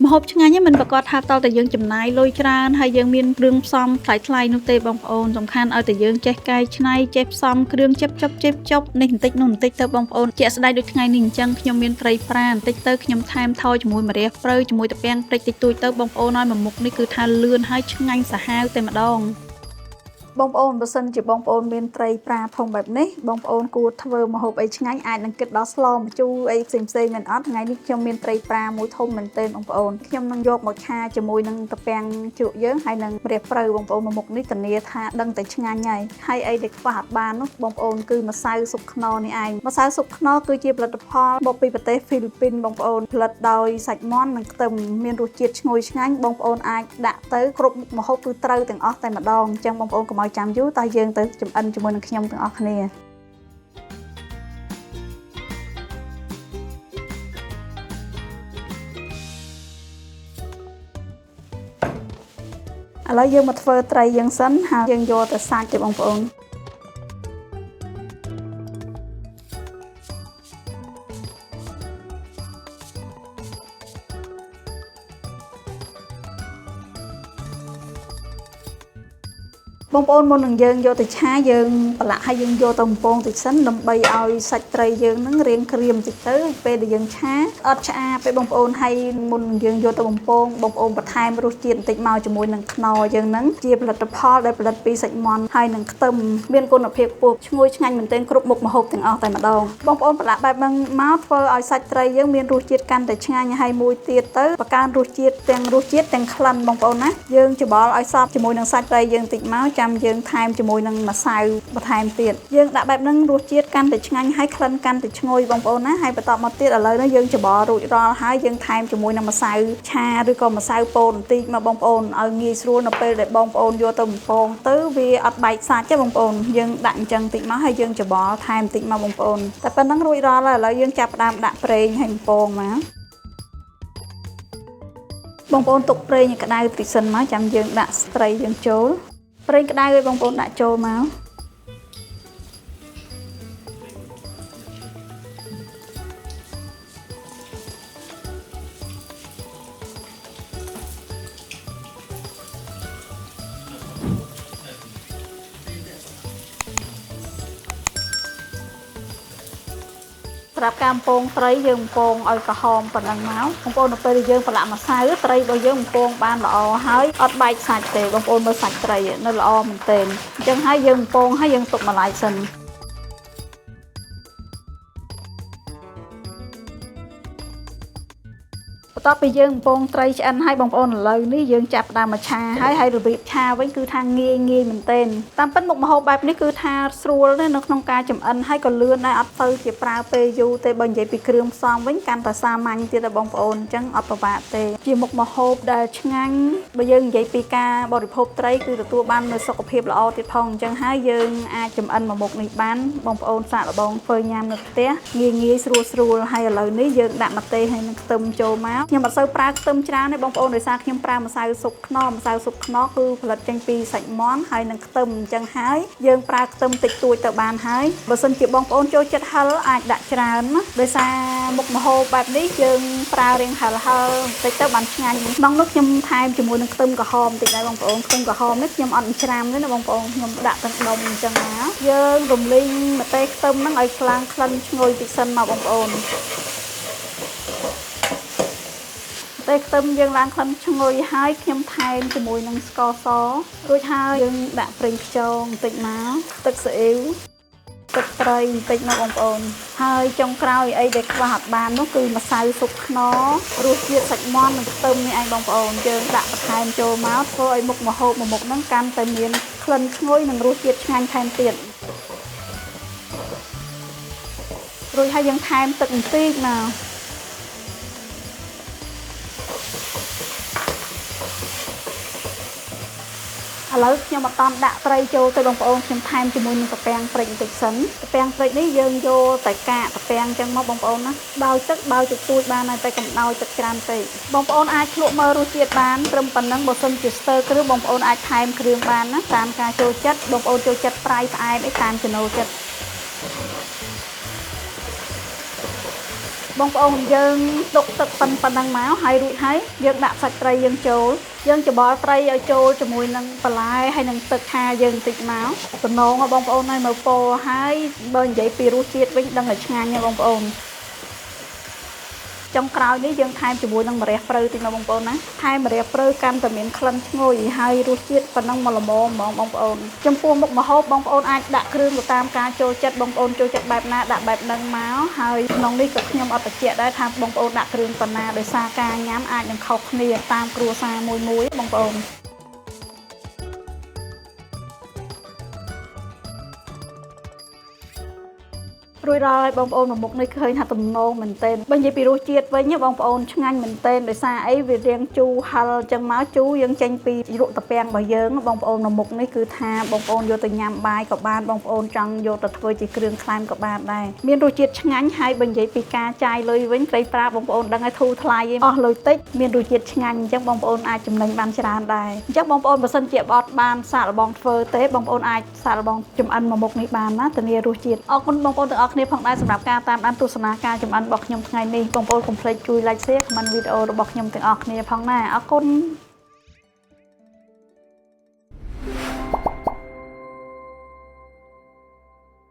ម្ហូបឆ្ងាញ់ហ្នឹងមិនប្រាកដថាតតែយើងចំណាយលុយច្រើនហើយយើងមានគ្រឿងផ្សំថ្លៃៗនោះទេបងប្អូនសំខាន់ឲ្យតែយើងចេះកែច្នៃចេះផ្សំគ្រឿងជិបចប់ជិបចប់នេះបន្តិចនោះបន្តិចទៅបងប្អូនជាក់ស្ដែងដូចថ្ងៃនេះអញ្ចឹងខ្ញុំមានត្រីប្រាបន្តិចទៅខ្ញុំថែមថយជាមួយម្រះព្រៅជាមួយតាពាំងព្រិចតិចតួចទៅបងប្អូនឲ្យមួយមុខនេះគឺថាលឿនហើយឆ្ងាញ់សាហាវតែម្ដង បងប្អូនបើសិនជាបងប្អូនមានត្រីប្រាធំបែបនេះបងប្អូនគួរធ្វើម្ហូបអីឆ្ងាញ់អាចនឹងគិតដល់ស្លម្ជូរអីផ្សេងផ្សេងៗមែនអត់ថ្ងៃនេះខ្ញុំមានត្រីប្រាមួយធំមែនទែនបងប្អូនខ្ញុំនឹងយកមកឆាជាមួយនឹងតាពាំងជ្រក់យើងហើយនឹងម្រះព្រៅបងប្អូនមួយមុខនេះធានាថាដឹងតែឆ្ងាញ់ហើយហើយអីដែលខ្វះអត់បាននោះបងប្អូនគឺម្សៅស៊ុបខ្នុរនេះឯងម្សៅស៊ុបខ្នុរគឺជាផលិតផលមកពីប្រទេសហ្វីលីពីនបងប្អូនផលិតដោយសាច់មាន់និងខ្ទឹមមានរសជាតិឈ្ងុយឆ្ងាញ់បងប្អូនអាចដាក់ទៅគ្រប់មុខម្ហូបគឺត្រូវទាំងអស់តែម្ដងអញ្ចឹងបងប្អូនកុំឲ្យចាំយូរតោះយើងទៅចម្អិនជាមួយនឹងខ្ញុំទាំងអស់គ្នាឥឡូវយើងមកធ្វើត្រីយើងសិនហើយយើងយកទៅសាច់ទៅបងប្អូនបងប្អូនមុននឹងយើងយកទៅឆាយើងប្រឡាក់ហើយយើងយកទៅបំពងតិចសិនដើម្បីឲ្យសាច់ត្រីយើងនឹងរាងក្រៀមតិចទៅពេលដែលយើងឆាអត់ឆ្អាពេលបងប្អូនហើយមុននឹងយើងយកទៅបំពងបងប្អូនបន្ថែមរសជាតិបន្តិចមកជាមួយនឹងខ្នុរយើងនឹងជាផលិតផលដែលផលិតពីសាច់មាន់ហើយនឹងខ្ទឹមមានគុណភាពខ្ពស់ឈ្ងុយឆ្ងាញ់មែនទែនគ្រប់មុខម្ហូបទាំងអស់តែម្ដងបងប្អូនប្រឡាក់បែបហ្នឹងមកធ្វើឲ្យសាច់ត្រីយើងមានរសជាតិកាន់តែឆ្ងាញ់ហើយមួយទៀតទៅបង្កើនរសជាតិទាំងរសជាតិទាំងក្លិនបងប្អូនណាយើងច្បល់ឲ្យសព្វជាមួយនឹងសាច់ត្រីយើងតិចមកចាំយើងថែមជាមួយនឹងម្សៅបន្ថែមទៀតយើងដាក់បែបហ្នឹងរសជាតិកាន់តែឆ្ងាញ់ហើយក្លិនកាន់តែឈ្ងុយបងប្អូនណាហើយបន្តមកទៀតឥឡូវនេះយើងច្បល់រួចរាល់ហើយយើងថែមជាមួយនឹងម្សៅឆាឬក៏ម្សៅពោតបន្តិចមកបងប្អូនឲ្យងាយស្រួលនៅពេលដែលបងប្អូនយកទៅបំពងទៅវាអត់បែកសាច់ទេបងប្អូនយើងដាក់អញ្ចឹងតិចមកហើយយើងច្បល់ថែមតិចមកបងប្អូនតែប៉ុណ្្នឹងរួចរាល់ហើយឥឡូវយើងចាប់ផ្ដើមដាក់ប្រេងហើយបំពងមកបងប្អូនទុកប្រេងឲ្យក្តៅតិចសិនមកចាំយើងដាក់ស្ត្រីយើងចូលប្រេងក្តៅឲ្យបងប្អូនដាក់ចូលមកសម្រាប់ការបំពងត្រីយើងបំពងឲ្យក្រហមប៉ុណ្ណឹងមកបងប្អូននៅពេលដែលយើងប្រឡាក់ម្សៅត្រីរបស់យើងបំពងបានល្អហើយអត់បែកសាច់ទេបងប្អូនមើលសាច់ត្រីនៅល្អមែនទែនអញ្ចឹងហើយយើងបំពងហើយយើងទុកម្លាយសិនបន្ទាប់ពីយើងបំពងត្រីឆ្អិនហើយបងប្អូនឥឡូវនេះយើងចាប់ផ្ដើមមកឆាហើយហើយរបៀបឆាវិញគឺថាងាយងាយមែនទែនតាមពិតមុខម្ហូបបែបនេះគឺថាស្រួលណាស់នៅក្នុងការចម្អិនហើយក៏លឿនដែរអត់ទៅជាប្រើពេលយូរទេបើនិយាយពីគ្រឿងផ្សំវិញកាន់តែសាមញ្ញទៀតដែរបងប្អូនអញ្ចឹងអត់ពិបាកទេជាមុខម្ហូបដែលឆ្ងាញ់បើយើងនិយាយពីការបរិភោគត្រីគឺទទួលបាននូវសុខភាពល្អទៀតផងអញ្ចឹងហើយយើងអាចចម្អិនមួយមុខនេះបានបងប្អូនសាកល្បងធ្វើញ៉ាំនៅផ្ទះងាយងាយស្រួលស្រួលហើយឥឡូវនេះយើងដាក់ម្ទេសហើយនឹងខ្ទឹមចូលមកខ្ញុំអត់សូវប្រើខ្ទឹមច្រើនទេបងប្អូនដោយសារខ្ញុំប្រើម្សៅស៊ុបខ្នុរម្សៅស៊ុបខ្នុរគឺផលិតចេញពីសាច់មាន់ហើយនឹងខ្ទឹមអញ្ចឹងហើយយើងប្រើខ្ទឹមតិចតួចទៅបានហើយបើសិនជាបងប្អូនចូលចិត្តហឹរអាចដាក់ច្រើនណាដោយសារមុខម្ហូបបែបនេះយើងប្រើរាងហឹរហឹរបន្តិចទៅបានឆ្ងាញ់ក្នុងនោះខ្ញុំថែមជាមួយនឹងខ្ទឹមក្រហមបន្តិចដែរបងប្អូនខ្ទឹមក្រហមនេះខ្ញុំអត់ច្រាមទេណាបងប្អូនខ្ញុំដាក់ទាំងដុំអញ្ចឹងណាយើងរំលីងម្ទេសខ្ទឹមហ្នឹងឲ្យខ្លាំងក្លិនឈ្ងុយតិចសិនមកបងប្អូនតែខ្ទឹមយើងឡើងក្លិនឈ្ងុយហើយខ្ញុំថែមជាមួយនឹងស្ករសរួចហើយយើងដាក់ប្រេងខ្យងបន្តិចមកទឹកស៊ីអ៊ីវទឹកត្រីបន្តិចមកបងប្អូនហើយចុងក្រោយអីដែលខ្វះអត់បាននោះគឺម្សៅស៊ុបខ្នុររសជាតិសាច់មាន់និងខ្ទឹមនេះឯងបងប្អូនយើងដាក់បន្ថែមចូលមកធ្វើឲ្យមុខម្ហូបមួយមុខហ្នឹងកាន់តែមានក្លិនឈ្ងុយនិងរសជាតិឆ្ងាញ់ថែមទៀតរួចហើយយើងថែមទឹកបន្តិចមកឥឡូវខ្ញុំអត់តដាក់ត្រីចូលទៅបងប្អូនខ្ញុំថែមជាមួយនឹងតាពាំងព្រិចបន្តិចសិនតាពាំងព្រិចនេះយើងយកតែកាកតាពាំងអញ្ចឹងមកបងប្អូនណាដោយទឹកដោយតិចតួចបានហើយតែកុំដោយទឹកច្រើនពេកបងប្អូនអាចភ្លក់មើលរសជាតិបានត្រឹមប៉ុណ្ណឹងបើសិនជាស្ទើរគ្រឿងបងប្អូនអាចថែមគ្រឿងបានណាតាមការចូលចិត្តបងប្អូនចូលចិត្តប្រៃផ្អែមអីតាមចំណូលចិត្ត បងប្អូនយើងទុកទឹកប៉ុណ្ណឹងមកហើយរួចហើយយើងដាក់សាច់ត្រីយើងចូលយើងច្បល់ត្រីឲ្យចូលជាមួយនឹងបន្លែហើយនឹងទឹកឆាយើងបន្តិចមកតំណងបងប្អូនហើយមកពណ៌ហើយបើនិយាយពីរសជាតិវិញដឹងតែឆ្ងាញ់ហើយបងប្អូនចុងក្រោយនេះយើងថែមជាមួយនឹងម្រះព្រៅតិចមកបងប្អូនណាថែមម្រះព្រៅកាន់តែមានក្លិនឈ្ងុយហើយរសជាតិប៉ុណ្ណឹងមកល្មមហ្មងបងប្អូនចំពោះមុខម្ហូបបងប្អូនអាចដាក់គ្រឿងទៅតាមការចូលចិត្តបងប្អូនចូលចិត្តបែបណាដាក់បែបហ្នឹងមកហើយក្នុងនេះក៏ខ្ញុំអត់បញ្ជាក់ដែរថាបងប្អូនដាក់គ្រឿងប៉ុណ្ណាដោយសារការញ៉ាំអាចនឹងខុសគ្នាតាមគ្រួសារមួយមួយបងប្អូន រួចរាល់ហើយបងប្អូនមួយមុខនេះឃើញថាទំនងមែនទែនបើនិយាយពីរសជាតិវិញបងប្អូនឆ្ងាញ់មែនទែនដោយសារអីវារៀងជូរហឹរចឹងមកជូរយើងចេញពីជ្រក់ត្រពាំងរបស់យើងបងប្អូនមួយមុខនេះគឺថាបងប្អូនយកទៅញ៉ាំបាយក៏បានបងប្អូនចង់យកទៅធ្វើជាគ្រឿងក្លែមក៏បានដែរមានរសជាតិឆ្ងាញ់ហើយបើនិយាយពីការចាយលុយវិញត្រីប្រាបងប្អូនដឹងហើយធូរថ្លៃឯងអស់លុយតិចមានរសជាតិឆ្ងាញ់អញ្ចឹងបងប្អូនអាចចំណេញបានច្រើនដែរអញ្ចឹងបងប្អូនបើសិនជាអត់បានសាកល្បងធ្វើទេបងប្អូនអាចសាកល្បងចម្អិនមួយមុខនេះបានណាធានារសជាតិអរគុណបងប្អូនទាំងអស់គ្នាផងដែរសម្រាប់ការតាមដានទស្សនាការចម្អិនរបស់ខ្ញុំថ្ងៃនេះបងប្អូនកុំភ្លេចជួយ like share comment វីដេអូរបស់ខ្ញុំទាំងអស់គ្នាផងណាអរគុណ។